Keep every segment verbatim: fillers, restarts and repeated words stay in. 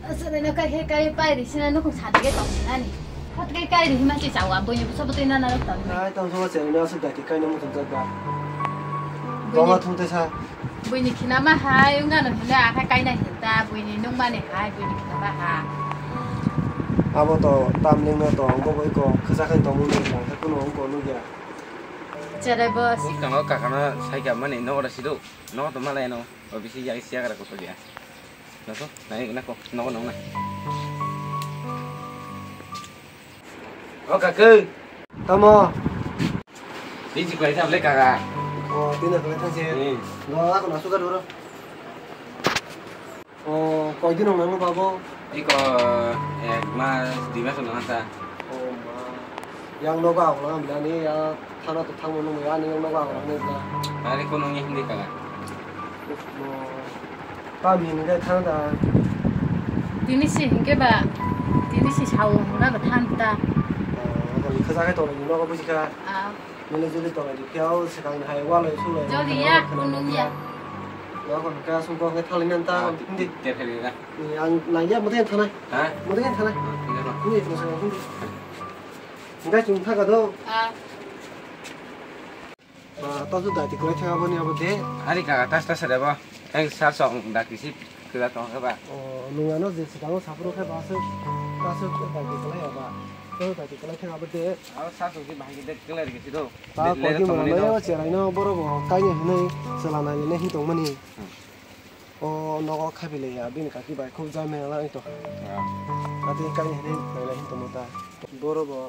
Aswk no kai khe kai pai ri sina nukung sa de tong sinani. Hot kai kai ri hima si chawa boi ni busa butui nana rok tong. Ai tong so che no aswk dati kai no muchung jak ba. Bui ni thung te sa. Bui ni khina ma hai wngano hile akha kai na hinta bui ni nung mani hai bui ni khina ma ha. Abo to tam ling no to bo boi ko khasa khai tong mung nung ta kuno ko nung ya. Cherai boss. Bukang o kakana sai ka mani no ora sido. No to malai no. O bisi yang siya kara ko to dia. Nako, nai nako, nako nang na. O kakung. Tamo. Di si kwlai thang le kaka. O, tino kwlai thang se. Hmm. No, ako na sugar duro. O, koi din nang nang babo? Iko ek mas, di mas nang ta. O ma. Yang nogo ako nang bilani ya. Thana to thangmo nungya ani yang nogo ang nang nai bla. Are ko nungya hindi kala. Mo. Tam hindi kai thana da. Tini si hingke ba. Tini si sao hingna ba than ta. Oh, ko ni khaja kai to ni nogo buji kha. Ah. Mele juli to ni phiao sekang hai walo sulai. Joli ya, ko nungya. Nogo ko ka sung ko ngai thali nan ta. Hindi. Ter hari na. Ang nangya mo ten thana. Ha? Mo ten thana. Hindi mo sa hindi. Ngai chung thaka do. Ah. Ba, ta su dati kwlai thang abo ni abo de. Ari kaka tas tas rebo. Eng sar song dati si kwla tong khe ba. O, nung ano je sikang o sapro khe ba su, ta su dati kwlai aba. Ta su dati kwlai thang abo de. Abo sar song si bahai de kwlai rikhe si do. Ta koi di mano no cherai no boro bo kaini hinui chwla nai le hin tong mani. Hmm. O nogo khabi le ya bini kaki bai khub jai mela to. Ah. Ati kaini hinui nai le hin tong ta. Boro bo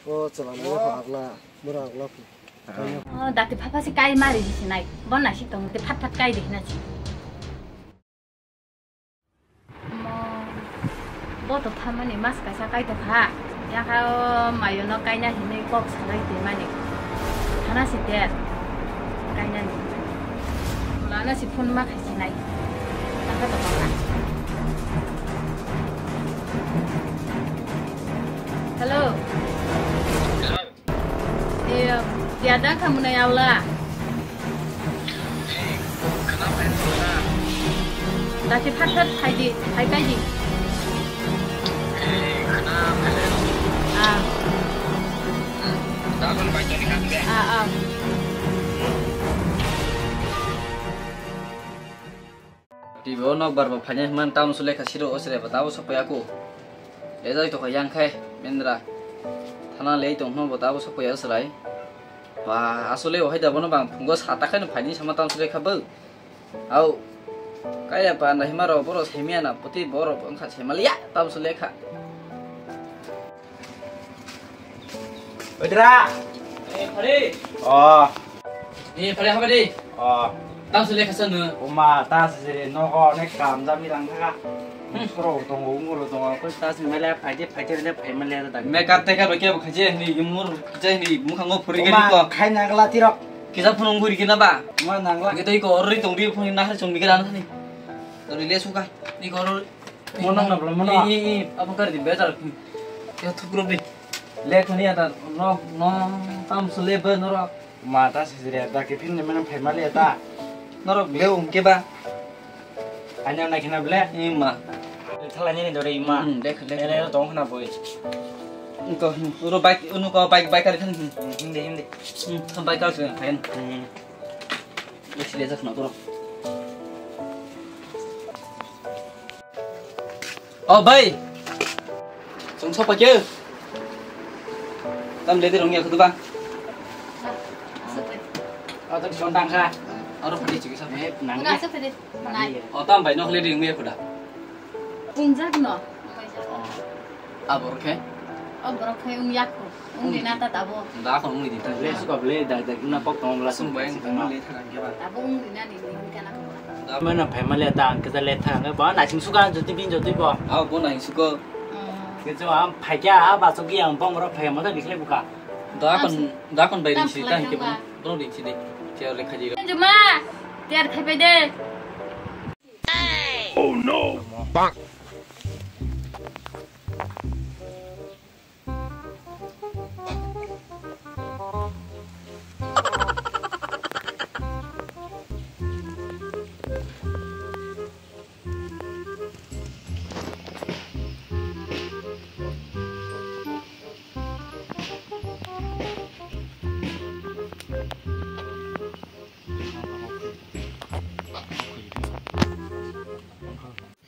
o chwla nai le agla, boro agla. O, dati phapha se kai mari di sinai. Bon nai si tong te phat phat kai di hina si. Mo, bo to phamani mas kaisa kai to kha. Yaka o mayo no kaina hinui kok sanai te mani. Thana si te kaina ni. Lana si phone ma khai sinai. Taka to kha. Hello. Hello. Eh, dia dah kamu na yaula. Dati phat phat khai di, khai kai di. Ah. Ah, ah. T V o nokbar bo phainai hwnmani, tamoni sle kha siro o sre bo tabo sokpaiya kho. Lejai tongkha yang khai mendra. Thana lei tong hwnba bo tabo sokpaiya chwrai. Ba, asole o hai da bono bang phungo sa ta khai no phaini sama tamoni sle kha bo. Au. Kaya panda hima rok borok saimaya na poti borok wngkha saimaliya tamoni sle kha. Oidra. Eh, phari. Oh. Eh, phari, haba di. Oh. Tang sule khasa no. Oma, ta sire no ko ne kam jami rang kha. Hmm. Soro tongo, unguro tongo, ko ta sile mele phaide, phaide le phai mele da. Me kap te kap ke khaje ni mur je ni mukhango phuri gari ko. Oma, khai nagla tirok. Kisa phunung guri kina ba. Oma nagla. Ke toi ko ori tong ri phuni na hari chong mi kira na ni. Ori le suka. Ni ko ori. Mono na bla mono. I, i, i, apa kar di betar. Ya thukro bi. Le thani ada no, no, tam sule be noro. Ma ta sisire da ke phin ne mena phai mali ta. Noro le um ke ba. Anya na khina ble. I ma. Thala ni dore i ma. Hmm, dek, dek. Ele to khna boi. Ko ro bike, unu ko bike, bike kar khan. Hindi, hindi. Hmm, bike kar khan. Hmm. Isi le jak na bro. O bai. Song sapa ke? Tam ledi rong ya kudu bang. Ada di sondang kha. Aro pati chigi sa. Eh, nang. Nang. O tam bai nok ledi rong ya kuda. Punjak no. Abor khe? O borok khe wng yak kho. Wng di na ta tabo. Da kon wng di ta. Le suka ble da da na kok tong la sung bai wng le thang ke ba. Tabo wng di na ni ni ka na ko. Da mana phai ma le ta ang ke le thang ba na sing suka joti bin joti bo. Au bo na sing suka. Ke jo am phai kya a ba so ki ang bong ro phai ma da dikhle buka. Da kon da kon bai ri si ta ke ba. Bro ri si de. Ke le khaji. Juma. Tiar khai pai de. Oh no. Bang.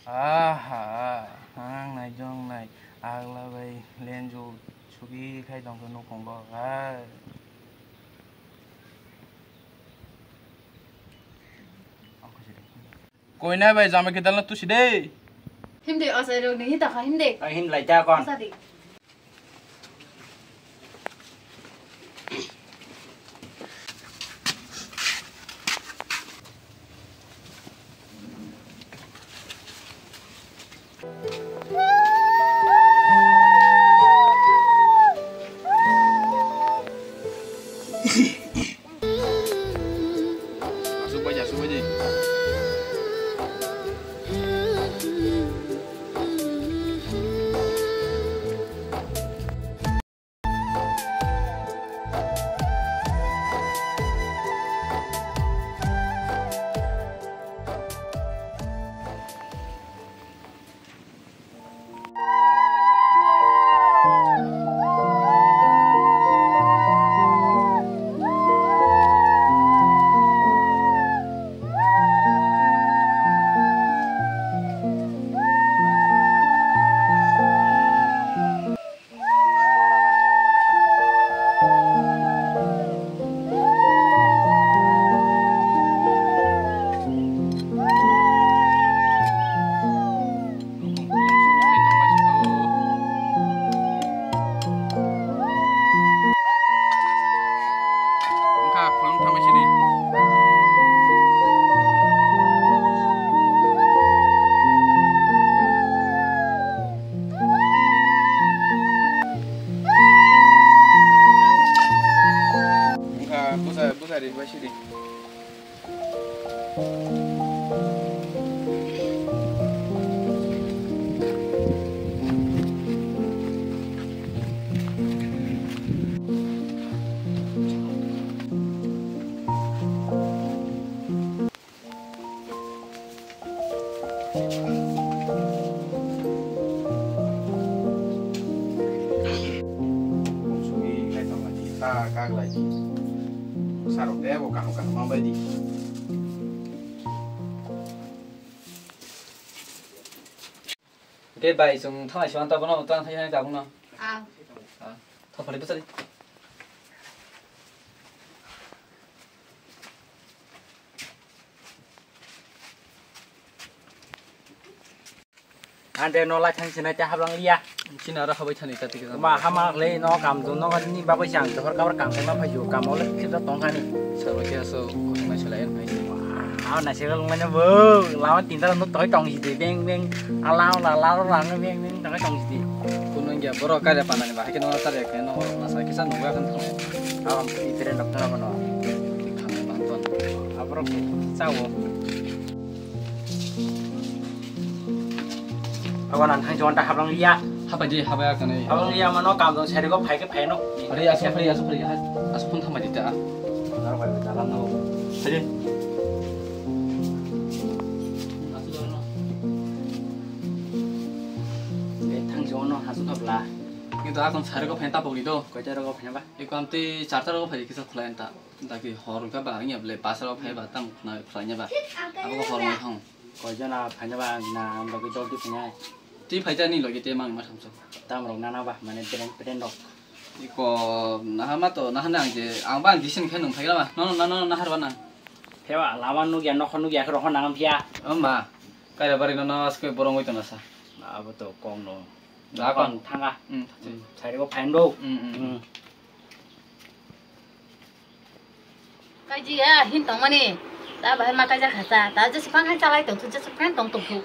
Aha, ang nai jong nai, agla bai lenju sugi khai tong khe nukhung bo, ha. Koina bai jama kedal na tusi de. Himde, o sai rok ni hita kha himde. Ai him lai ta kon. Sa di. Asuk bai, asuk bai di. Wngkha, khulum thangbai sidi. Wngkha, busa, busa ri bai sidi. Sugwi khe tongmani ta kaglai. Sarok de bo kaham kaham ma bai di. Tei bai, chwng thanglai siman tabukno, tang thai thai tabukno. Ah. Ah, thok phari bwsadi. Ande no lai thang sinai te hablang liya. Chini aro habai thani kati kati. Ma hama le no kam do no ni bagwi chang to hor kabar kam ma phai ju kam ole khita tong thani. Sabo khe aso kutung nai sela en hai. Ah, nai sela lung nai bo. Lawa tinta no toi tong si de beng beng. Ala la la la beng beng tong tong si de. Kuno ya boro kare panani ba ke no tare ke no na sa kisa no ga kan thong. Aw am itre nok tara no. Khang ban ton. Aborok chawo. Abo nang thang jonta hablang liya. Habai di, habai akani. Hablang liya mano kam dong sari ko phai ke phai no. Hari asu, hari asu, hari asu phone thamai di ta. Nang bai jalan no. Hari. Thang jono hasu thapla. Kintu akon sari ko phai ta pogri do. Koi ta ro ko phai ba. Iko amti charta ro ko phai kisa khulai ta. Daki hor ka ba, ang ya ble bus rok phai ba, tam khna phai nya ba. Abo ko hor mai thong. Koi jona phai nya ba, na ang bagwi dol di phai nya. Ti phai ta ni logi te mang ma tham so. Tam rok nana ba, mane brand, brand rok. Iko naha ma to, naha na ang je, ang ba ang disin khe nung phai la ba. No, no, no, no, nahar ba na. Phe ba, lama nuk ya, nokho nuk ya, khe rokho nang phia. Om ba, kaira bari no, no, asko borong oi to na sa. Abo to kong no. Da kon. Thanga. Hmm, thang. Sari ko phai ndo. Hmm, hmm. Hmm. Kaiji ya, hin tongmani. Ta bahai ma kaijak kha cha. Ta jesa phang hai chalai tong thu, jesa phang tong tong thu.